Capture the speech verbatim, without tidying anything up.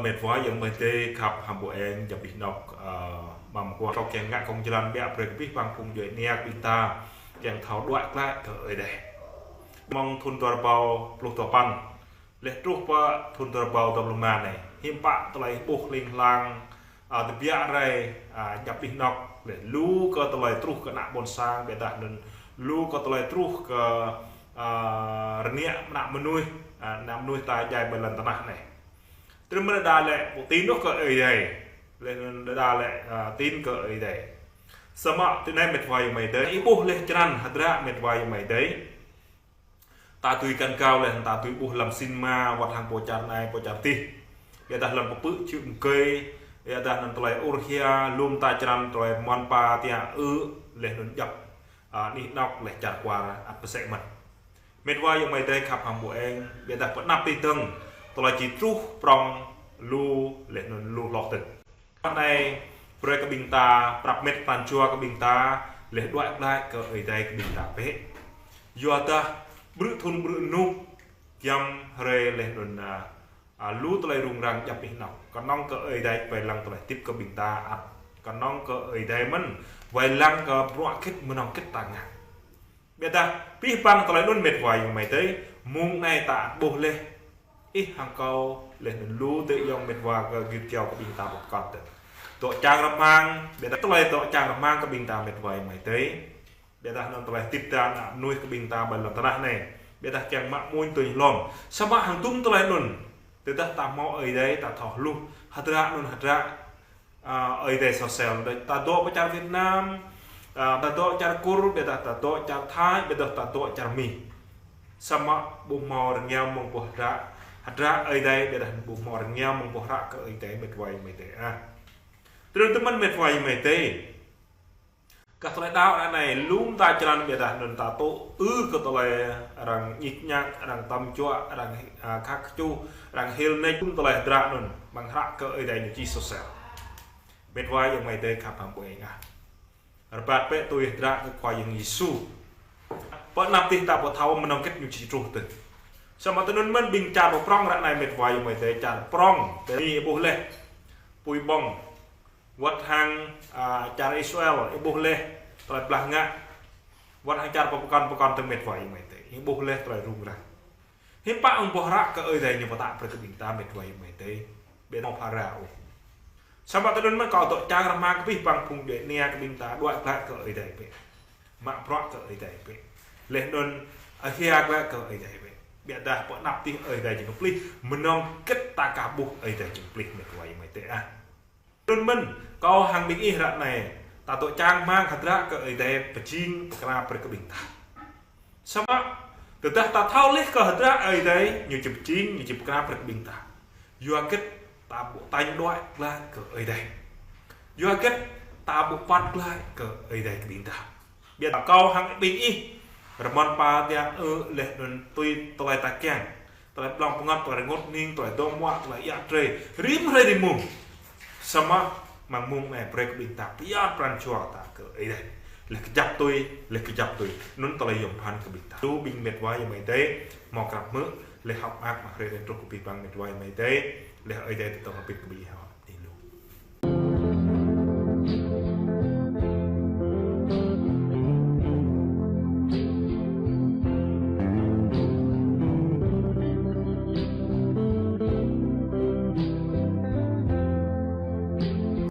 Mĕt wa ayŏng amai adơi khăp hăng ƀu eng, djŏp anih anŏ, ơ, mơ̆ng kâo kiăng ngă kông jơlan biă brơi kơ abih bang phung djuai ania kơ ƀing ta, kiăng thâo đuaĭ glaĭ kơ Ơi Adai. Mơ̆ng thun dua rơbâo pluh dua păn, laih truh pơ thun dua rơbâo dua pluh rơma anai, hiư̆m pă tơlơi ƀuh hling hlang, ơ, tơbiă rai, ơ, djŏp anih anŏ, laih lu kơ tơlơi truh kơ ană ƀôn sang, biă dah anŭn lu kơ tơlơi truh kơ, ơ, rơngiă ană mơnuih, ơ, ană mơnuih ta djai ƀơi lŏn tơnah anai. Tơdơi mơ̆n đơđa lĕ ƀu tin ôh kơ Ơi Adai, laih anŭn đơđa lĕ, ơ, tin kơ Ơi Adai. Samơ̆ tui anai mĕt wa ayŏng amai adơi, ih ƀuh laih črăn hơdră mĕt wa ayŏng amai adơi. Ta tui kăn kâo laih, ta tui ƀuh lăm sinma, wơ̆t hăng pô čar anai, pô čar adih. Biă dah lăm pơpư̆ čư̆ mơgơi, biă dah anŭn tơlơi ur hia, lŏm ta črăn tơlơi mơ̆n pa tiă ư, laih anŭn djŏp, ơ, anih anŏ laih čar kwar ăt pơsĕ mơ̆n. Mĕt wa ayŏng amai adơi khăp hăng ƀu eng, biă dah pơ anăp tih dơ̆ng, tơlơi či truh prŏng lu, laih anŭn lu hloh dơ̆ng. Anai, brơi kơ ƀing ta, prăp mĕt pran jua kơ ƀing ta, laih đuaĭ glaĭ kơ Ơi Adai kơ ƀing ta bĕ. Yua dah, ƀrư̆ thun ƀrư̆ rơnŭk, giăm hrơi laih anŭn, ơ, ơ, lu tơlơi rŭng răng djŏp anih anŏ. Kơnơ̆ng kơ Ơi Adai wai lăng tơlơi hơdip kơ ƀing ta ăt. Kơnơ̆ng kơ Ơi Adai mơ̆n, wai lăng kơ bruă hơget mơnơ̆ng hơget ta ngă. Biă dah, abih bang tơlơi anŭn mĕt wa ayŏng amai adơi, mơ̆ng anai ta ƀuh laih, ih hăng kâo laih anŭn lu tơ ayŏng mĕt wa kơ git kiao kơ ƀing ta ƀu kơt tơ. Dŏ čang rơmang, biă dah tơlơi dŏ čang rơmang kơ ƀing ta mĕt wa ayŏng amai adơi. Biă dah anŭn tơlơi hơdip ta ană mơnuih kơ ƀing ta ƀơi lŏn tơnah anai. Biă dah kiăng mă mơ̆n tui hlŏng. Samơ̆ hăng tŭm tơlơi anŭn. Tơdah ta hmâo Ơi Adai ta thâo hluh. Hơdră anŭn hơdră, ơ, Ơi Adai sosel. Đôč ta dŏ pơ čar Việt Nam, ơ, ta dŏ čar Kur, biă dah ta dŏ čar Thái, biă dah ta dŏ čar Mi. Samơ̆ ƀu hmâo rơngiao mơ̆ng boh hơdră. Hơdră Ơi Adai, biă dah ƀu hmâo rơngiao mơ̆ng boh hơdră kơ Ơi Adai mĕt wa ayŏng amai adơi. Ơ. Tơdơi tơmăn mĕt wa ayŏng amai adơi. Kah tơlơi đaŏ anai, lŏm ta črăn biă dah anŭn ta tŭ ư kơ tơlơi arăng ñik ñak, arăng tơm čuă, arăng, ơ, khăk kơčŭh, arăng hil nač, lŏm tơlơi hơdră anŭn, mơ̆ng hră kơ Ơi Adai ñu či sosel. Mĕt wa ayŏng amai adơi khăp hăng ƀu eng ah. Rơbat bĕ tui hơdră kơ Khua Yang Yêsu. Pơ anăp tih ta ƀu thâo mơnơ̆ng hơget ñu či truh tơ. Samơ̆ tui anŭn mơ̆n ƀing čar pơ prŏng ră anai mĕt wa ayŏng amai adơi čar prŏng, pơ anai ih ƀuh laih. Apui ƀơ̆ng. Wơ̆t hăng, ơ, čar Israel, ih ƀuh laih tơlơi blah ngă. Wơ̆t hăng čar pơkŏn pơkŏn tơ mĕt wa ayŏng amai adơi, ih ƀuh laih tơlơi rŭng răng. Hiư̆m pă ƀing boh hơdră kơ Ơi Adai ñu pơtă brơi kơ ƀing ta mĕt wa ayŏng amai adơi. Biă dah hmâo phara ôh. Samơ̆ tơdơi mơ̆n kâo dŏ čang rơmang kơ abih bang phung djuai ania kơ ƀing ta đuaĭ glaĭ kơ Ơi Adai bĕ. Mă bruă kơ Ơi Adai bĕ. Laih anŭn ơ hia glaĭ kơ Ơi Adai bĕ. Biă dah pơ anăp tih Ơi Adai jing pơplih, mơnơ̆ng hơget ta ka ƀuh Ơi Adai jing pơplih mĕt wa ayŏng amai adơi ah. Tui anŭn mơ̆n, kâo hăng ƀing ih ră anai, ta dŏ čang rơmang hơdră kơ Ơi Adai pơjing pơkra brơi kơ ƀing ta. Samơ̆, tơdah ta thâo laih kơ hơdră Ơi Adai, ñu či pơjing, ñu či pơkra brơi kơ ƀing ta. Yua hơget ta ƀu tañ đuaĭ glaĭ kơ Ơi Adai. Yua hơget ta ƀu păt glaĭ kơ Ơi Adai kơ ƀing ta. Biă dah kâo hăng ƀing ih, rơmơn pa tiă ư laih anŭn tui tơlơi ta kiăng. Tơlơi blŏng pơngăt, tơlơi rơngot hning, tơlơi dŏ mă, tơlơi iă trê. Rĭm hrơi rĭm mông. Samơ̆ mơ̆ng mông anai brơi kơ ƀing ta pơyơr pran jua ta kơ Ơi Adai. Laih kơjăp tui, laih kơjăp tui. Anŭn tơlơi yôm phăn kơ ƀing ta. Tui ƀing mĕt wa ayŏng amai adơi, hmâo krăp hmư̆, laih hơ̆k mơak mă hrơi anai truh kơ abih bang mĕt wa ayŏng amai adơi, laih Ơi Adai tơtŏng hơbĭt kơ ƀing ih hŏ.